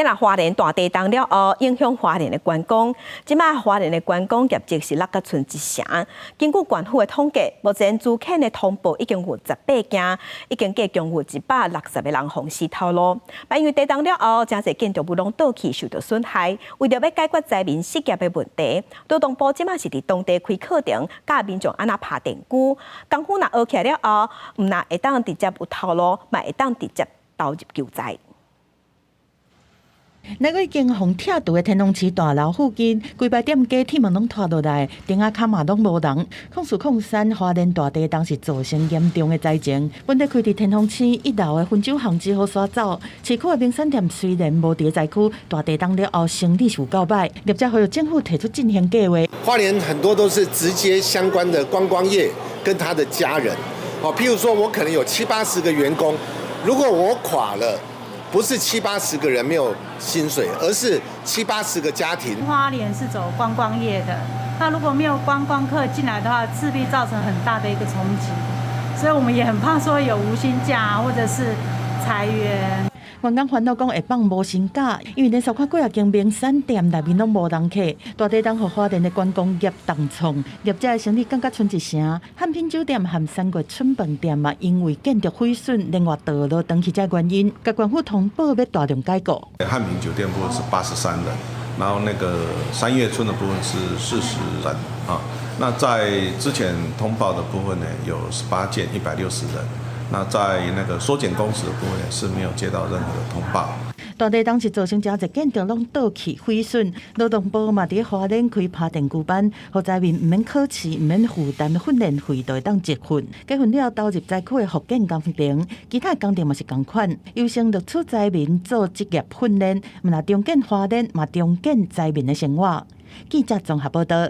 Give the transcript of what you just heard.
啊若花蓮大地動了後，影響花蓮的觀光。這擺花蓮的觀光業績是落甲賰一成。根據縣府的統計，目前資遣的通報已經有18件，已經計共有160個人予死頭路。因為地動了後，誠濟建築物攏倒去，受到損害。為著欲解決災民失業的問題，勞動部這擺是佇當地開課程，教民眾按怎拍電鋸。功夫若學起來了後，毋但會當直接有頭路，嘛會當直接投入求才。那個已經予拆除的天龍市大樓附近，規排店家鐵門攏拖落來，頂仔跤嘛攏無人。空四空三花蓮大地動是造成嚴重的災情。本地開佇天龍市一樓的薰酒巷只好徙走。市區的名山店雖然無佇災區，大地動了後生意是有夠歹。業者呼籲政府提出振興計劃。花蓮很多都是直接相關的觀光業跟他的家人。哦，譬如說我可能有七八十個員工，如果我垮了，不是七八十個人沒有薪水，而是七八十個家庭。花蓮是走觀光業的，那如果沒有觀光客進來的話，勢必造成很大的一個衝擊，所以我們也很怕說有無薪假或者是裁員。員工煩惱講會放無薪假，因為連續看幾仔間名山店內面攏無人客，大地動予花蓮的觀光業重創，業者的生意降甲賰一成。漢品酒店和三月春飯店嘛，因為建築毀損，另外倒落斷去這原因，共縣府通報欲大量解僱。漢品酒店部分是83人，然後那個三月春的部分是40人啊。那在之前通報的部分呢，有18件160人。那在那個縮減工時的部分是沒有接到任何的通報。大地動是造成誠濟建築攏倒去毀損，勞動部嘛佇花蓮開拍電鋸班，予災民毋免考試，毋免負擔訓練費，就會當集訓。結訓了投入災區的復建工程，其他工程嘛是仝款，優先錄取災民做職業訓練，毋但重建花蓮，嘛重建災民的生活。記者綜合報道。